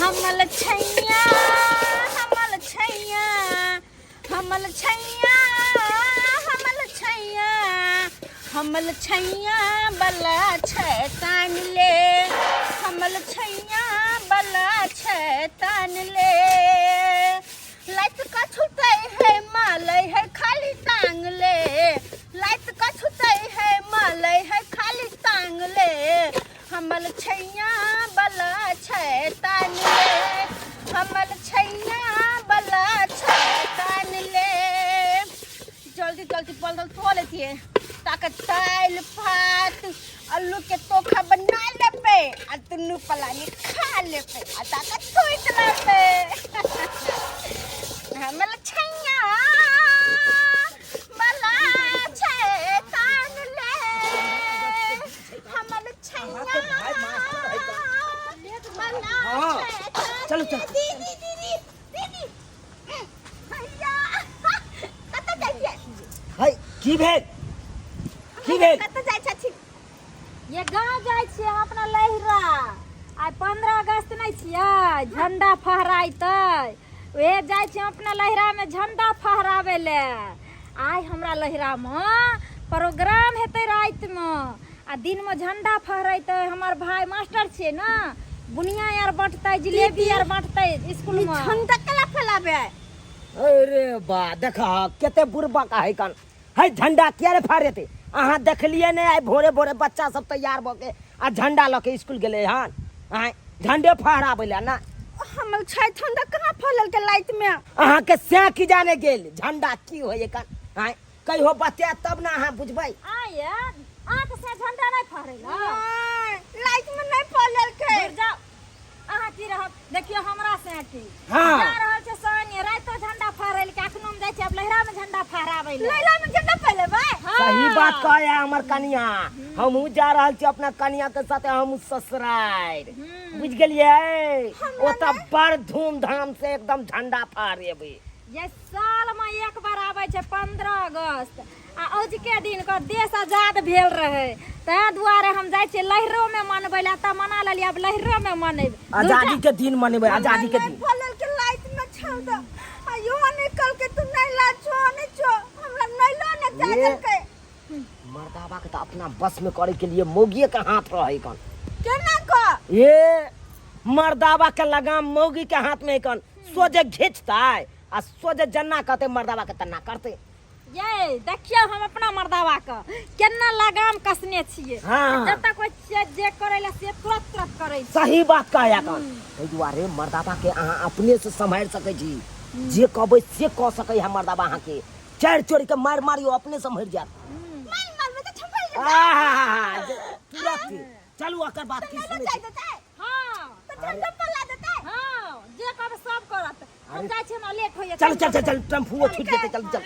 हमल छैया, हमल छैया, हमल छैया, हमल छैया, हमल छैया बला छै तान ले, हमल छैया बला छै तान ले। लाइत कछुतै है मालै है खाली टांग ले, लाइत कछुतै है मालै है खाली टांग ले, हमल छैया बला छै तान ले, हमल छैया बला छै तान ले। जल्दी जल्दी बदल धो लेतिए ताकि दालि भात आलू के तोखा बना लेबे आ दुनू पलानी खा लेबे आ ताकि सुति लेबे। हमल छैया बला छै तान ले, हमल छैया बला हाँ। छै तान चलो, ले। चलो। दीदी दीदी दीदी भैया कतऽ जाइ छियै? है की भेल, की भेल? कतऽ जाइ छथिन? ये गाँव जाइ छियै हम अपना लहिरा। आइ 15 अगस्त नहि छियै, झंडा फहराइतै, उहे जाइ छियै हम अपना लहिरामे झंडा फहराबै लए। आइ हमरा लहिरामे प्रोग्राम हेतै रातिमे आ दिनमे झंडा फहरेतै। हमर भाय मास्टर छियै ने, बुनिया आर बँटतै, जिलेबी आर बँटतै स्कूलमे। झंडा केला फैलाबे? अरे बा, देख कते बुड़बक है कन है। झंडा किया रे फहरेतै? अहाँ देखलियै नहि आइ भोरे भोरे बच्चा सब तैयार भऽ के आ झंडा लऽ के स्कूल गेलै हन? आँय, झंडे फहराबै लए ना? हमर छै झंडा कहाँ फैलल के लाइट में? अहाँके सैं की जाने गेल झंडा की होइए कन? आँय, कहियो बतायत तब ने अहाँ बुझबै। आय अहाँके से झंडा नहि फहरेला? लाइट में नहीं फैलल के। दूर जाओ, अहाँ की रहब, देखियो हमरा से की हाँ। जा रहल छै संगे। रातो झंडा फहरेल के अखनो हम जाइ छी आब लहरा में झंडा फहराबै ले। लैला में झंडा फैलेबै? हाँ। सही बात कहे है हमर कनिया। हमहूँ जा रहल छी अपना कनिया के साथे हमहूँ ससुरारि, बुझ गेलियै? ओतऽ बड़ धूमधाम से एकदम झंडा फहरेबै। ये साल में एक बार आबै छै 15 अगस्त आ औजके दिन के देश आजाद भेल रहे, ताहि दुआरे हम जाइ छियै लहरो में मनबै लए। तऽ मना लेलियै, आब लहरो में मनेबै। आजादी के दिन मनेबै, आजादी के दिन। फैलल के लाइट में छौ त आयो निकल के तू नहीं ला छो नहीं छो, हमरा नहीं लो ने जा ये। के। मर्दाबा के तऽ अपना बस में करे के लिए मौगिए के हाथ रहे कन। केना क? ये मर्दाबा के लगाम मौगी के हाथ में कन, सोझे घिंचतै आ सोझे जन्ना कहते मर्दाबा के तन्ना करते। ये देखियो हम अपना मर्दावा के केना लगाम कसने छियै। हाँ। जब तक कोई जे करे ला से तुरंत तुरंत करे छै। सही बात कहया कन। ताहि दुआरे मर्दाबा के अहाँ अपने से सम्हारि सकै छी, जे कहबै से कऽ सकै है मर्दाबा। अहाँके चारि चोरी के मारि मारियो अपने सम्हरि जायत। मार मारबै तऽ छपरि जेतै। आहा, तुरंत चलू, एकर बात की सुनै जाय छी? देतै? हाँ। तऽ झंडा फैला देतै? हाँ, जे कहबै सब करत। हम जाइ छी, हमरा लेट होइए। चल चल चल चल, टेम्पुओ छूटि जेतै, चल चल।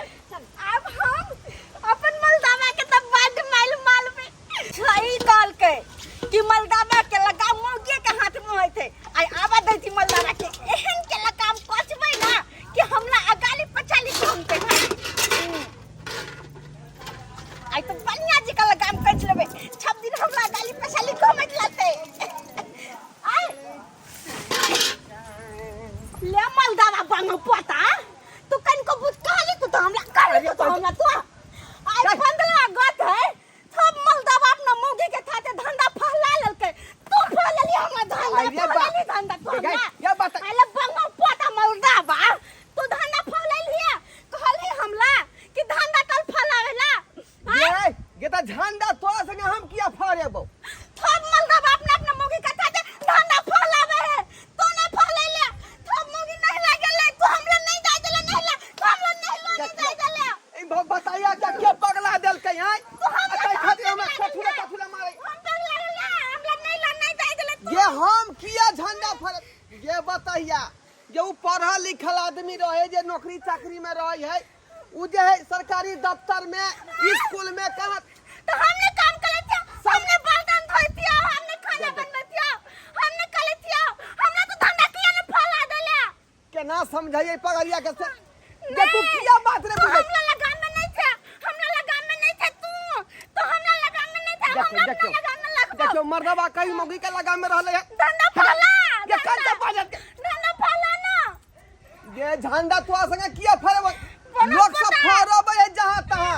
आब हम अपन मलदावा के तऽ बड्ड माइल मारबै। सही कहलकै कि मलदावा के लगाम मौगिए के हाथ में होइत है। आइ आबऽ दै छी मलदावा के, एहन के लगाम कसबै ना कि हमरा अगाली पछाली घूमते। आइ तऽ बढ़िया जी के लगाम कस लेबै, सब दिन हमरा अगाली पछाली घूमैत रहतै। आइ ले मलदावा बांगो पोता, तू कनको बुझ कहली तू तो हमरा कहली तू तो हमरा तू आई 15 अगस्त है, सब मलदावा अपना मौगी के खाते धंधा फहला लेलकै, तू फहलली हमरा धंधा। अरे बा। फहलली धंधा तू ये हमरा। ये बात। अरे बांगो पोता मलदावा, तू धंधा फहलली है, कहली हमरा कि धंधा तल फहलावेला। ये ये त झंडा तोरा संगे हम किया फहरेबौ? थब मलदावा अपना अपना मौगी के खाते धंधा फहलावे है, तू नहीं फहलैले, थब मौगी नहीं लागेले, तू हमरा नहीं जाय देले, नहीं ला तू हमरा नहीं लो नहीं जाय देले। ई बताइया क्या के पगला देलकै हैं? तू हमरा एतै खातिर हमरा पगला कथुला देलकै। कथुला मारे। हम पगला गेलै, हमरा नहीं ला नहीं जाय देले तू। ये हम किया झंडा फहरे? ये बताइया जे उ पढ़ल लिखल आदमी रहे, जे नौकरी चाकरी में रहे है, उ जे है सरकारी दफ्तर में स्कूल में कहाँ तो हमने काम करे थे, हमने बर्तन धोती है, हमने खाना बनबती है, हमने करे थे, हमरा तो धंधा किया ने फैला देले। केना समझाइए पगलिया के से जे तू किया बात रे तू बुझै? हमरा लगाम में नहीं थे, हमरा लगाम में नहीं थे तू तो हमरा लगाम में नहीं थे। देखियो, हमरा अपना देखियो। लगाम में लगबो। देखियो मर्दबा कहीं मौगी के लगाम में रहले है। धंधा फैला ये धंधा। कन बाजत के धंधा फलाना ये झंडा तोरा संगे किया फरब बड़ा लोग सब पता। फरब है जहां तहां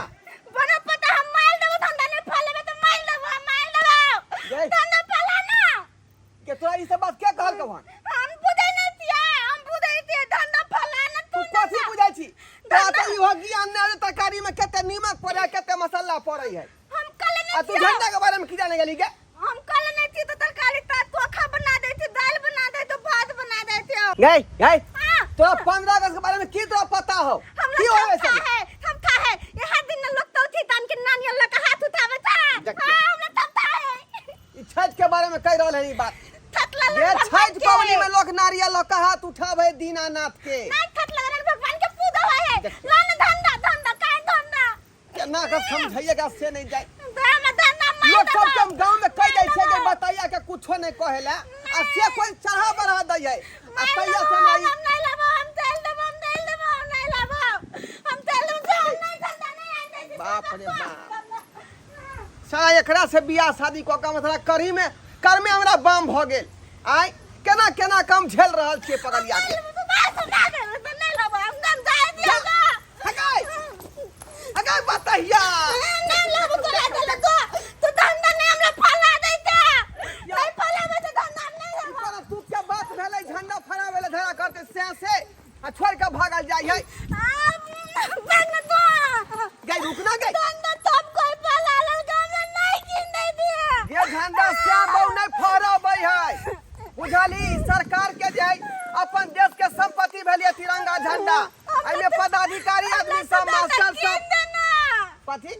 बड़ा पता हम मार देबो धंधा नहीं फलेबे तो मार देबो हम मार देबो गई। धंधा फलाना के तोरा ई सब बात के कहल कहन हम बुझै नहीं छियै हम बुझै छियै धंधा फलाना तू तू कथी बुझै छी तोरा धंधा- तऽ इहो ज्ञान नहि जे तरकारी में कते नीमक पड़ै है कते मसाला पड़ै है हम कल आ नहीं तू छियै झंडा के बारे में की जाने गेली के हम कल नहीं छियै तो तरकारी ता चोखा बना दै छियै दाल बना दै तो भात बना दै छियै गई गई हाँ। तोरा 15 अगस्त के बारे में की तोरा पता हो हमरा की होवे थम से था है थम था है यहाँ दिन लोग तो थी तान के नानी अल्लाह का हाथ उठावे था देखियो। हाँ हमरा थम था है ई छठ के बारे में कह रहल है ई बात थक लल ये भगवान छठ के। पवनी में लोग नारियल लऽ के हाथ उठावे दीनानाथ के नहीं थक लल भगवान के पूजा हुआ है देखियो। लान धंधा धंधा काय धंधा केना के समझाइएगा से नहीं जाए धंधा धंधा मार लोग सब के देबो। हम गांव में कह दै छै कि बताइया के कुछो नहीं कहेला आ से कोई चढ़ा बढ़ा दै है आ मार तैया देबो, से नहीं हम नहीं लेबो हम चल देबो हम चल देबो हम नहीं लेबो हम चल देबो हम नहीं धंधा नहीं आन दै छी। बाप रे बाप साला एकरा से बियाह शादी कऽ के मतलब करही में कर में हमरा बम भऽ गेल आय केना केना कम झेल रहल छियै पगलिया के हगाय हगाय बतहिया ई तोरा तू के बात भेलै झंडा फहराबै लए धरा करते से से आ छोड़ के भागल जाइ है गई रुकना गई ये झंडा श्याम बहु नहीं फहराबै है बुझली सरकार के जे है अपन देश के संपत्ति भेलिए तिरंगा झंडा एहिमे पदाधिकारी आदमी सब मास्टर सब कथी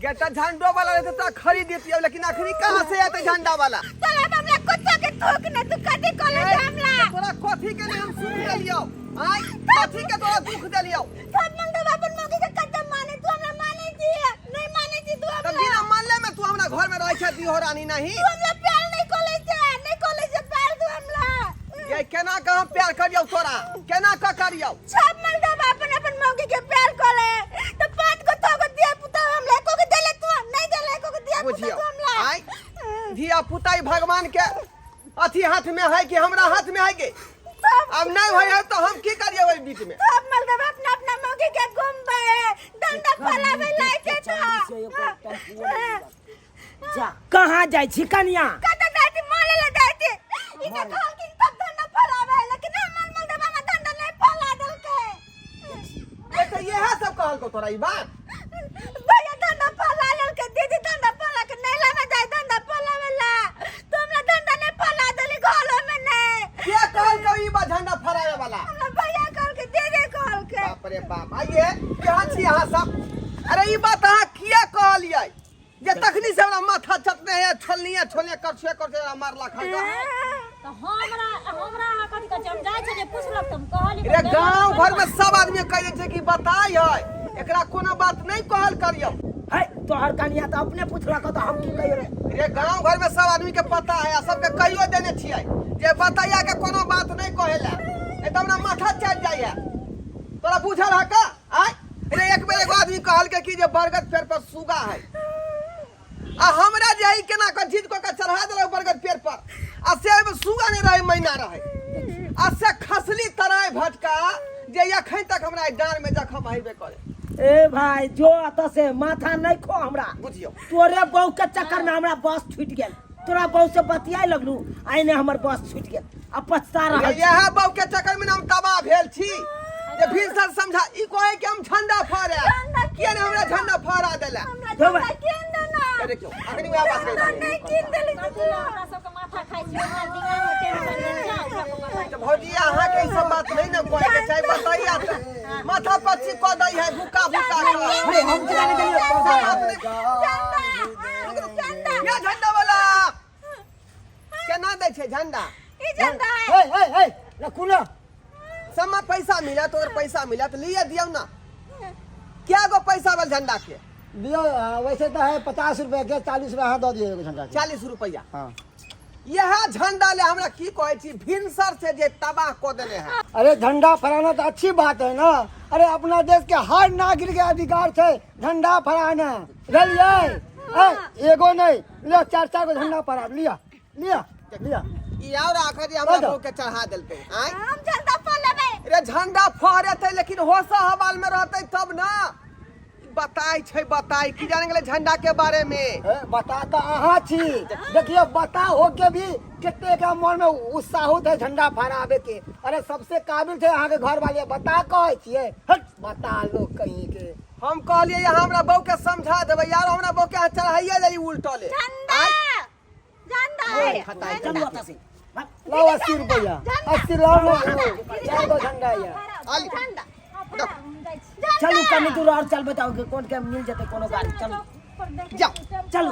गे तऽ झंडो वाला रहते तऽ खरीद देतियै लेकिन अखनी कहाँ से एतै झंडा वाला तोरा हमरा कुत्ता के थूक ने तू कथी कॉलेज हमरा तोरा कथी के नहीं हम सुन देलियौ आय कथी के तोरा दुख देलियौ सब मंगवा अपन मौगी के कदम माने तू हमरा माने छी नहीं माने छी तू तऽ हमरा बिना मानले में तू हमरा घर में रहै छै दिहो रानी नहीं तू हमरा प्यार नहीं कॉलेज से नहीं कॉलेज से प्यार तू हमरा ये केना के हम प्यार करियौ तोरा केना के करियौ सब मंगवा अपन अपन मौगी के प्यार कॉले तो पांच को तो को दिया पुता हमरा को के देले तू नहीं देले को के दिया पुता बुझियौ तू हमरा आय धिया पुता ई भगवान के अथी हाथ में है कि हमरा हाथ में है के सब अब नहीं होय है तो हम की करिए ओहि बीच में सब मर्दवा अपना अपना मौगी के घूमबे डंडा फलावे लाए छै तो जा कहाँ जाइ छी कनिया कत जाय छी माले ले जाय छी ई के कहलखिन तब डंडा फलावे लेकिन हमर मर्दवा में डंडा नहीं फला देलकै ए तो इएह सब कहलको तोरा ई बात भैया धंधा फला लेलकै दीदी धंधा फला के नहीं लावे जाय धंधा फलावे ला तू हमरा धंधा नहीं फला देली घरो में नहीं के कहलको ई बा झंडा फहरावे वाला हमरा भैया कहलकै दीदी कहलकै बाप रे बाप आइए यहाँ छी अहाँ सब अरे ई बात अहाँ किया कहलियै जे तखनी से हमरा माथा चटने है छोलनी है छोलनी करछुए करछुए हमरा मारला खा तऽ हमरा हमरा अहाँ कथी कहै छी हम जाइ छलियै पुछलक तऽ हम कहली रे गांव घर में सब आदमी कह दै छै कि बताइ है एकरा कोनो बात नहीं कहल करियौ है तोहर कनिया तऽ अपने पुछलक तऽ हम की कहियो रे रे गांव घर में सब आदमी के पता है आ सबके कहियो देने छियै जे बताइया के कोनो बात नहीं कहेला ए तऽ हमरा माथा चढ़ जाइए तोरा बुझल है का आय रे एक बेर एगो आदमी कहलकै कि जे बरगद पेड़ पर सुगा है आ हमरा जे है केना के जीत कऽ के चढ़ा देलक बरगद पेड़ पर आ से ओहिमे सुगा नहि रहै मैना रहै आ से खसली तराय भटका जे अखन तक हमरा एहि डाँड़ में जखम हेबे करे ए भाई जो अतः से माथा नहीं खो हमरा बुझियौ तोरे बहू के चक्कर में हमरा बस छूट गेल तोरा बहू से बतियाए लगलू आइने हमर बस छूट गेल आ पछता रहल छी। इएह बहू के चक्कर में हम तबाह भेल छी जे फिर सर समझा ई कहे कि हम झंडा फहरा किया ने हमरा झंडा फहरा देला हमरा धोबा। झंडा कीन देना देखियौ अखनी वएह बात कहि रहल छी। नहीं कीन देली कथी लए हमरा सबके माथा खाइ छी हमरा दिमाग में टेंशन यऽ जाउ सबके माथा तऽ भौजी अहाँके ई सब बात नहीं ने कहे के चाही बताइए तऽ माथा पच्ची कऽ दै है भूखा भूखा अरे हम केना नहि गेलियै बात नहीं झंडा ये झंडा वाला केना दै छै झंडा ई झंडा है हे हे हे रखू ना सबमे पैसा मिलत ओकर पैसा मिलत लिए दियौ ना क्या गो पैसा वाला झंडा के दियो वैसे तो है 50 रुपए के, 40 रुपया अहाँ दऽ दियौ एगो झंडा के। 40 रुपया? हाँ। यह झंडा ले हमरा की कहै छी भिनसर से जे तबाह कऽ देने है। अरे झंडा फहराना तो अच्छी बात है ना। अरे अपना देश के हर नागरिक के अधिकार है झंडा फहराना, बुझलियै? ए, एगो नहीं लियो, चार चार गो झंडा फहरा लिया। लिअ लिअ। ई और आखर जे हमरा दऽ दो। बहू के चढ़ा देलकै। आय हम झंडा फहलेबै। रे झंडा फहरेतै लेकिन होश हवाल में रहतै तब ना। बताई छै बताई की जाने गेलै झंडा के बारे में। ए, बता तऽ अहाँ छी, देखियौ बता हो के भी कते के मन में उत्साह होत है झंडा फहरावे के। अरे सबसे काबिल छै अहाँ के घर वाले, बता कहै छियै। हट बता लोग कहीं के। हम कहलियै यहाँ हमरा बहू के समझा देबै यार, हमरा बहू के अहाँ चढ़ाइए ले उल्टले। झंडा झंडा है। खताई चलू ओतऽ से। लाओ 80 रुपया, 80 लाओ ना, चार गो झंडा ये। आली। झंडा चलू कनी दूर और चलबै तऽ कोन के मिल जेतै कोनो गाड़ी। चलू जाओ। चलू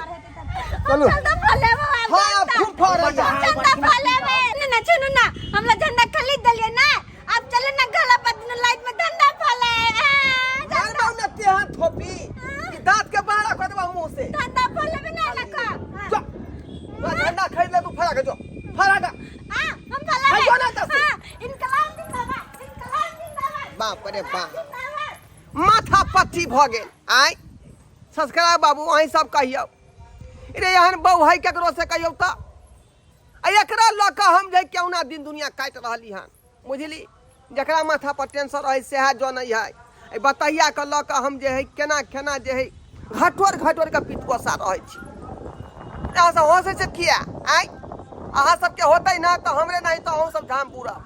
चलू झंडा फहलेबै। हाँ खूब फहरैया। झंडा फहलेबै। ना सुनू ना, हमरा झंडा खरीद देलियै ना, अब चले ना गला पर दुनू लाइट में झंडा फहले। मार बाबू ना तेहन थोपी कि दांत के बाहर कर देबा मुंह से। झंडा फहलेबै ना लका। जो जो झंडा खरीद ले तू, फहरा के जो फहरा के। हां हम फहलेबै। हटो ना एतऽ से। हां इनकलाब जिंदाबाद, इनकलाब जिंदाबाद। बाप रे बाप, जिंदाबाद। माथा पच्ची भ गेल। आय संस्कार बाबू अहीं सब कहियौ रे, एहन बहू है केकरो से कहियौ तऽ आ एकरा लऽ कऽ हम जे केहुना दिन दुनिया काटि रहली हन बुझली। जकरा माथा पर टेंशन रहै सएह जनै है। एहि बतहिया के लऽ कऽ हम जे है केना केना जे है घटोर घटोर के पितकोसा रहै छी। अहाँ सब हँसै छै किया? आँय अहाँ सबके होतै ना तऽ हमरे नहीं तऽ अहूँ सब झाम पूरब।